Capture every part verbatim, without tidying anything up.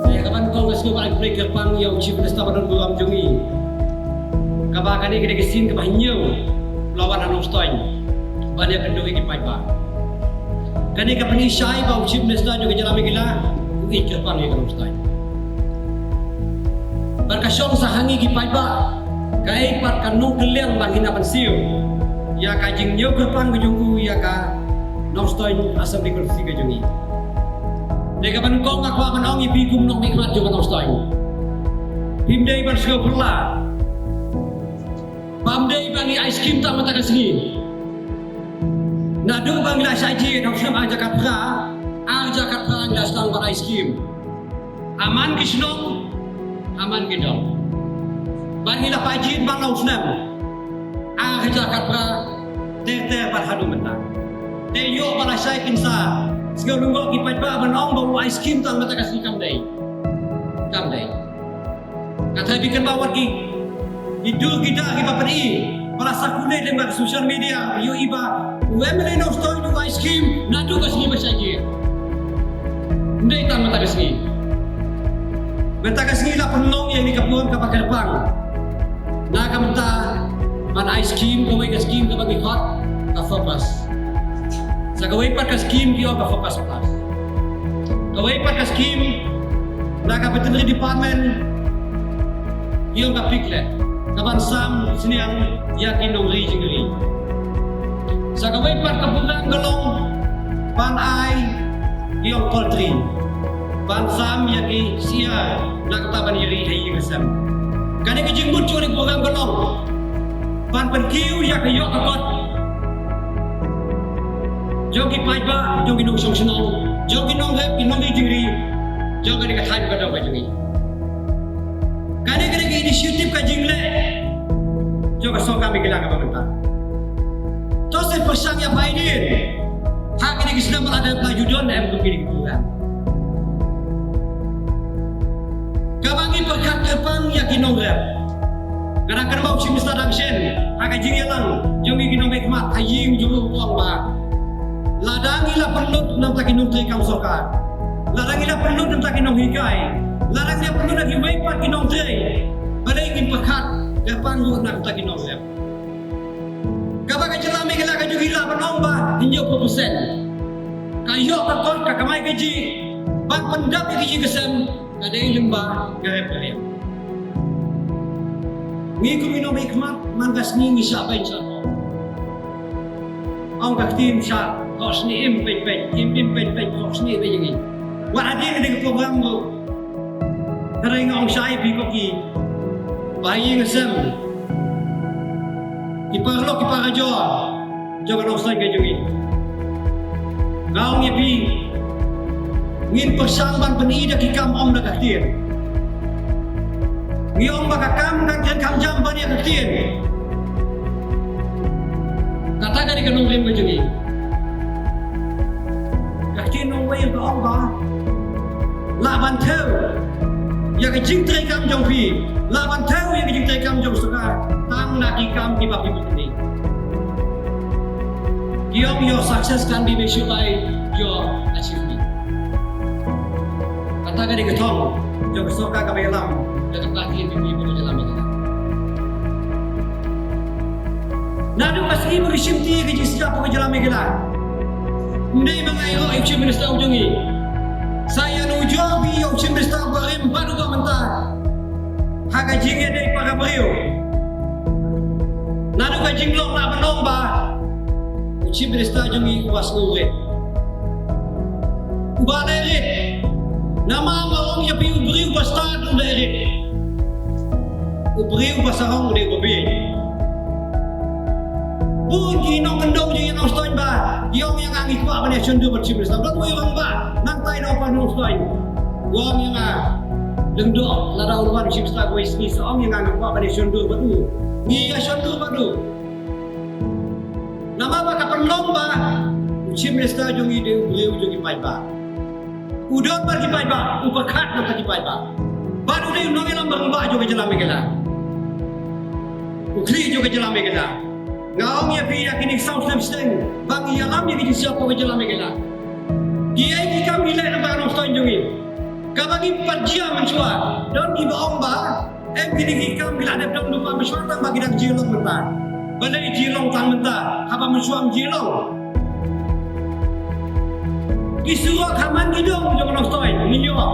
Ïa kaba nyngkong nga sngew ba ai kyrpang ïa u Chief Minister ba don burom jong ngi. Kaba kane ka dei ka sien kaba hynñiew la wan ha Nongstoiñ ban ïakynduh ïa ki paidbah. Kane ka pyni shai ba u Chief Minister jong ka jylla Meghalaya u ai kyrpang ïa ka Nongstoiñ. Bad ka shong sa ha ngi ki paidbah kaei pat ka nongkylliang ba ngin ïa pynsiew ïa ka jingñiew kyrpang ka jong u ïa ka Nongstoiñ Assembly Constituency ka jong ngi. Dei kaba nyngkong nga kwah ban ong ïa phi kum nongmihkhmat jong ka Nongstoiñ, phim dei ban sngewphylla. Phim dei ba ngi ai skim tang mynta ka sngi. Naduh ba ngi la shah jied ha u snem ar hajar khatphra, ar hajar khatphra ngi la sdang ban ai skim. Ha man ki shnong, ha man ki dong. Bad ngi la pait jied man la u snem ar hajar khatphra ter ter bad haduh mynta. Te ïoh ba la shai kynsa, sngewlyngngoh ki paidbah ban ong ba u ai skim tang mynta ka sngi, kam dei. Kam dei. Nga tharai phi kynmaw wat ki, ki dur ki dar kiba pyni, ba la circulate lyngba ka social media, ïohi ba u MLA Nongstoiñ u ai skim naduh ka sngi ba shah jied. Ym dei tang mynta ka sngi. Mynta ka sngi la pynlong ïa kane ka burom kaba kyrpang. Na ka bynta ban ai skim, kawei ka skim kaba ngi khot ka FOCUS. Sa kawei pat ka skim ki ong ka FOCUS Plus. Kawei pat ka skim na ka Veterinary Department ki ong ka PICLET, kaban sam sniang ïa ki nongri jingri. Sa kawei pat ka program ka long ban ai ïa ki poultry, ban sam ïa ki syiar na kata ban ïa ri ha ïing ha sem. Kane ka jingmut jong kane ka program ka long ban pynkiew ïa ka ïoh ka kot jong ki paidbah, jong ki nongshong shnong, jong ki nongrep, ki nongri jingri jong kane ka thaiñ ka dong ka jong ngi. Kane ka dei ka initiative, ka jingleh jong ka sorkar Meghalaya kaba mynta. To sa pyrshang ïa phi dien ha kine ki snem ba la dep, la ju don em kum kine ki program. Kaba ngi pyrkhat kyrpang ïa ki nongrep. Nga dang kynmaw u Chief Minister dang shen ha ka jingïalang jong ngi ki nongmihkhmat ha ïing jong u, u ong ba lada ngi la pynlut na bynta ki nongtrei kam sorkar, lada ngi la pynlut na bynta ki nonghikai, lada ngi la pynlut na kiwei pat ki nongtrei, balei ngin pyrkhat kyrpang ruh na bynta ki nongrep? Kaba ka jylla Meghalaya ka jong ngi lah ban ong ba hynñiewphew percent ka ïoh ka kot, ka kamai kajih, ban pyndap ïa ka jingïaseng ka dei lyngba ka rep ka riam. Ngi kum ki nongmihkhmat man ka sngi ngi shah beiñ shah thok. Ong ka ktien, shah thok snieh im peit peit, im im peit peit, thok snieh beiñ ïa ngi. Wat hadien ka dei ka program ruh. Hynrei nga ong shai ïa phi ko ki paidbah, ïing ha sem, ki paralok ki parajor jong ka Nongstoiñ ka jong ngi. Nga ong ïa phi, ngin pyrshang ban pyni da ki kam, ym da ka ktien. Ngi ong ba ka kam kan kren kham jam ban ïa ka ktien. Kata ka dei ka nongrim ka jong ngi. Ka ktien nongwei ka ong ba lah ban thew ïa ka jingtrei kam jong phi, lah ban thew ïa ka jingtrei kam jong sorkar tang na ki kam kiba phi pyni. Ki ong your success can be measured by your achievement. Kata ka dei ka thong jong ka sorkar kaba ïalam da ka party NPP ha ka jylla Meghalaya. Naduh ka sngi ba ngi shimti ïa ka jingsngap ha ka jylla Meghalaya, ym dei ma nga ïaroh ïa u Chief Minister u jong ngi. Sa ïanujor phi ïa u Chief Minister uba rim bad uba mynta ha ka jingïadei para briew. Naduh ka jinglong, lah ban ong ba u Chief Minister jong ngi uba sngewrit, uba leh rit. Namar nga ong ïa phi, u briew ba stad u leh rit. U briew ba sarong u dei uba bieit. Bun ki nongkyndong jong ngi ha Nongstoiñ ba ki ong ïa nga, ngi kwah ban ïashondur bad u Chief Minister. Don uwei u rangbah nangta na u Upper Nongstoiñ u ong ïa nga, lyngdoh lada un wan u Chief Minister kawei sngi, sa ong ïa nga, nga kwah ban ïashondur bad u. Ngi ïashondur bad u. Namar ba ka pynlong ba u Chief Minister jong ngi dei u briew jong ki paidbah. U don bad ki paidbah, u pyrkhat na bynta ki paidbah. Bad u dei u nongïalam rangbah jong ka jylla Meghalaya. U khlieh jong ka jylla Meghalaya. Nga ong ïa phi, ïa kine ki saw snem shiteng ba ngi ïalam Ki jingsiat hapoh ka jylla Meghalaya. Kiei ki kam ki leh na ka Nongstoiñ jong ngi? Kaba ngi pat jia mynshuwa, don kiba ong ba em kine ki kam ki la dep don lypa mynshuwa tang ba ki dang jia long mynta. Balei jia long tang mynta haba mynshuwa ym jia long? Ki surok ha man ki dong jong ka Nongstoiñ ngi ïoh.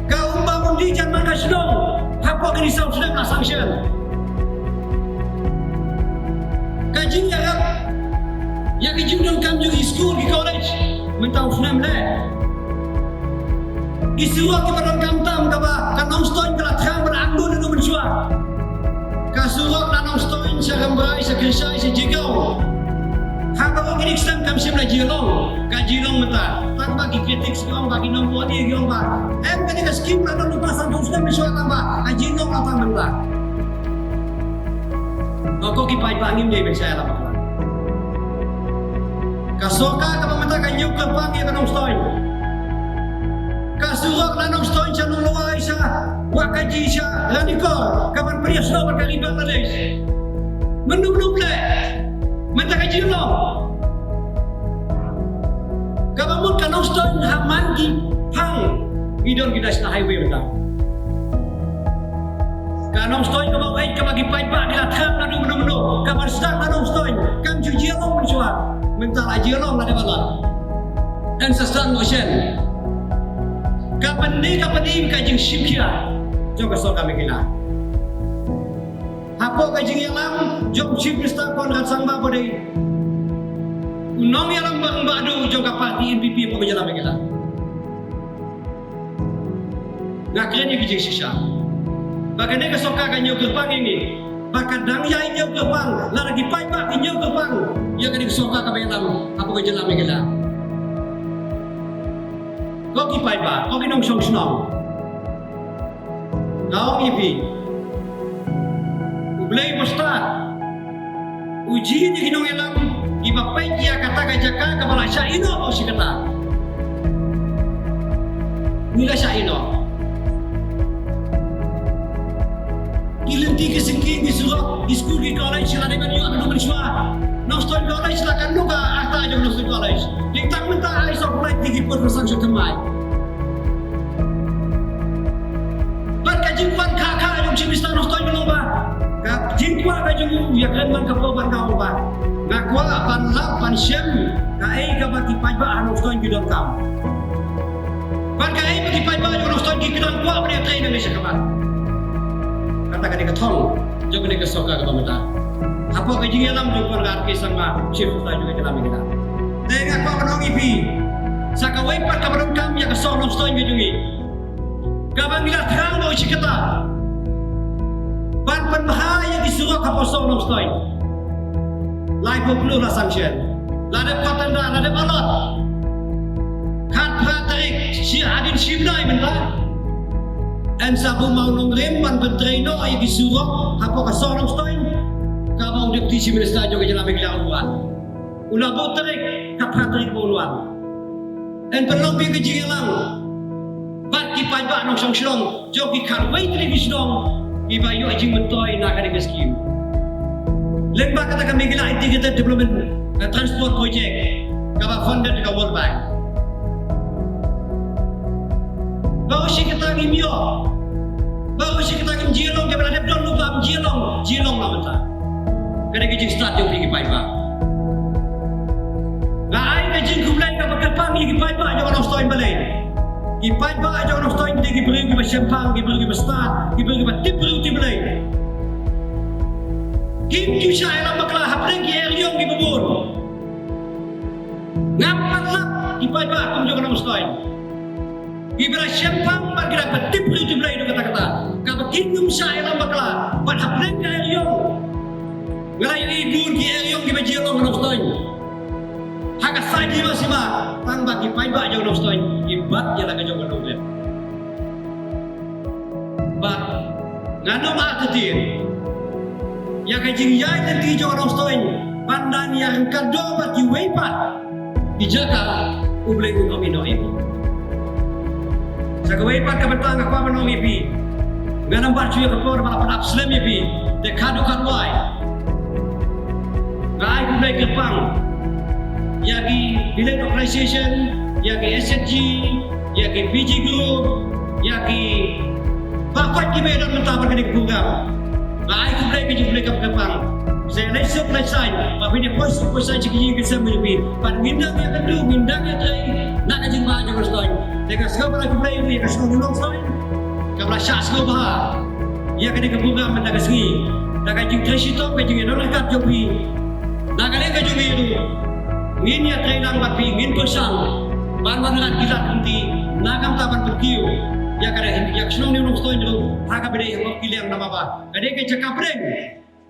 Ka umba undi jan man ka shnong hapoh kine saw snem la sanction. Ka jingïarap ïa ka jingdonkam jong ki skul ki college mynta u snem leh. Ki surok kiba donkam tam kaba ka Nongstoiñ ka la thrang ba la angnud naduh mynshuwa. Ka surok na Nongstoiñ sha Rambrai, sha Kynshai, sha Jigong. Haba kine ki snem kam shym la jia long, ka jia long mynta. Tang ba ki critics ki ong ba, ki nongpynïaid ki ong ba em kane ka skim la don lypa san phew snem mynshuwa tang ba ka jia long la tang mynta. Ko ki paidbah, ngim dei ban shah ïalam bakla. Ka sorkar kaba mynta ka ñiew kyrpang ïa ka Nongstoiñ. Ka surok na Nongstoiñ sha Nonglwai, sha Wahkaji, sha Ranikor, kaban pynïasoh bad ka Ri Bangladesh. Mynno mynno u leh, mynta ka jia long. Kaba mut ka Nongstoiñ ha man ki phang ki don ki National Highway mynta. Ka Nongstoiñ kaba u eit kaba ki paidbah ki la thrang naduh mynno mynno, kaban sdang ha Nongstoiñ kam ju jia long mynshuwa, mynta la jia long, la dep allot. Yn sa sdang noh shen. Ka pyni, ka pyni ka jingshim khia jong ka sorkar Meghalaya. Hapoh ka jingïalam jong Chief Minister Conrad Sangma ba dei u nongïalam ba, ba dei jong ka party N P P hapoh ka jylla Meghalaya. Nga kren ïa ki jingshisha ba kane ka sorkar ka ñiew kyrpang ïa ngi, ba ka dang ïai ñiew kyrpang, lada ki paidbah ki ñiew kyrpang ïa kane ka sorkar kaba ïalam hapoh ka jylla Meghalaya. Ko ki paidbah, ko ki nongshong shnong, nga ong ïa phi, U Blei u stad, u jied ïa ki nongïalam kiba peit ïa kata ka jaka kaba la shah ïehnoh ba u shim kata. Ngi la shah ïehnoh. Ki lynti ki syngkien, ki surok, ki skul, ki college la dei ban ïoh naduh mynshuwa. Nongstoiñ College la kan nuksa ata jong Nongstoiñ College. Dei tang mynta ai sawphew lai tylli ki pud ba sdang sha thymmai. Bad ka jingwan kha kha jong Chief Minister Nongstoiñ ka long ba, ka jingkwah ka jong u ïa kren man ka por ban ka ong ba, nga kwah ban lap ban shem kaei kaba ki paidbah ha Nongstoiñ ki donkam. Bad kaei ba ki paidbah jong Nongstoiñ ki kyrdan kwah ban ïatrei nangne sha khmat. Kata ka dei ka thong jong kane ka sorkar kaba mynta. Hapoh ka jingïalam jong u Conrad K Sangma, Chief Minister jong ka jylla Meghalaya. Te nga kwah ban ong ïa phi, sa kawei pat kaba donkam ïa ka sor Nongstoiñ ka jong ngi, kaba ngi la thrang ba u shim kata, ban pynbha ïa ki surok hapoh sor Nongstoiñ. Laiphew klur la sanction, la dep cut tender, la dep allot. Khatphra tarik, shi hadien shi bnai mynta, yn sa bun ma u nongrim ban pyntrei noh ïa ki surok hapoh ka sor Nongstoiñ, kaba u Deputy Chief Minister jong ka jylla Meghalaya u wan. U la buh tarik, khatphra tarik ba un wan. Yn pynlong beit ka jingïalang bad ki paidbah nongshong shnong jong ki khatwei tylli ki shnong kiba ïoh jingmyntoi na kane ka skim. Lyngba kata ka Meghalaya Integrated Development, eh, Transport Project kaba funded da ka World Bank. Baroh shi katta ngim ïoh. Baroh shi katta ngim jia long, kaba la dep don lypa ym jia long, jia long la mynta. Ka dei ka jingstad jong phi ki paidbah. Nga ai ka jingkhublei kaba kyrpang ïa ki paidbah jong ka Nongstoiñ balei. Ki paidbah jong ka Nongstoiñ ki dei ki briew kiba shemphang, ki briew kiba stad, ki briew kiba tip briew tip Blei. Kim ju shah ïalam bakla hapdeng ki eriong kiba bun. Ngam pat lap ki paidbah kum jong ka Nongstoiñ. Kiba la shemphang bad ki la tip briew tip Blei, dei kata kata. Kaba kim ju shah ïalam bakla bad hapdeng ka eriong. Nga la ïohi bun ki eriong kiba jia long ka Nongstoiñ. Ha ka sait hima sima tang ba ki paidbah jong ka Nongstoiñ ki bat ïa la ka jong ka Nongrim. Bad ngan ym artatien ïa ka jingïaid lynti jong ka Nongstoiñ ban don ïa ryngkat bad kiwei pat ki jaka, U Blei un ym ïehnoh ïa ngi. Sa kawei pat ka bynta nga kwah ban ong ïa phi. Ngan ym bat shuh ïa ka por ba la pynap slem ïa phi. Te khadduh khadwai Nga ai khublei kyrpang ïa ki village organization, ïa ki S H G, ïa ki P G group, ïa ki baroh kiba don mynta bad kane ka program. Nga ai khublei ka jingkhublei kyrpang. Sa leit suk leit saiñ, ba phin ïa poi suk poi saiñ sha ki ïing ki sem jong phi. Bad ngin nang ïakynduh, ngin nang ïatrei na ka jingbha jong ka shnong. Te nga sngewbha khublei ïa ka shnong Nongstoiñ kaba la shah sngewbha ïa kane ka program mynta ka sngi. Da ka jingtrei shitom, ka jingïadon ryngkat jong phi, na ka liang ka jong ngi ruh, ngin ïatrei lang bad phi, ngin kyrshan ban wanrah ki lad lynti na ka bynta ban pynkiew ïa ka, ïa ka shnong Nongstoiñ ruh ha kaba dei ha ki liang namar ba ka dei ka jaka pdeng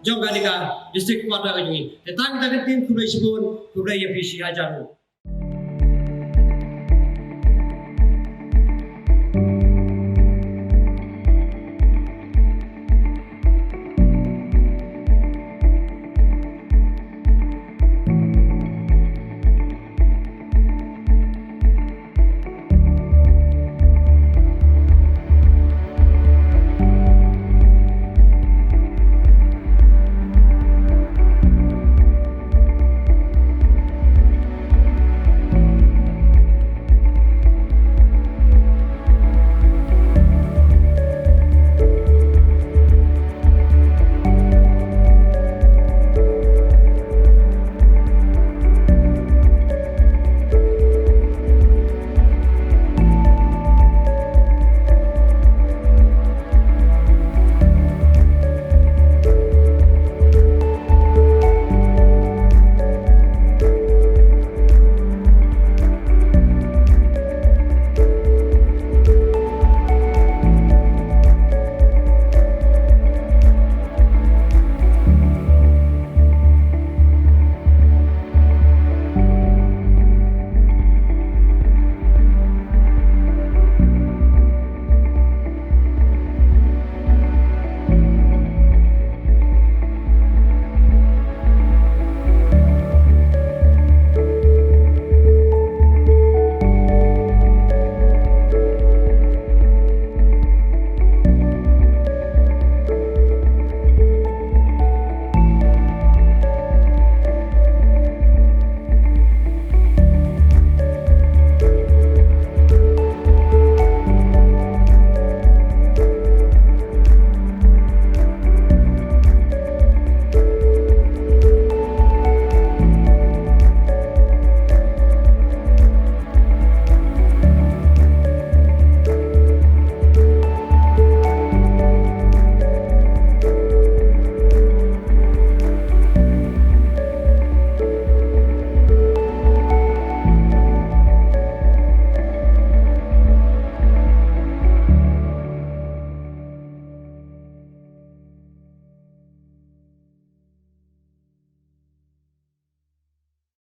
jong kane ka district quarter ka jong ngi. Te tang kita ki ktien, khublei shibun, khublei ïa phi shihajar.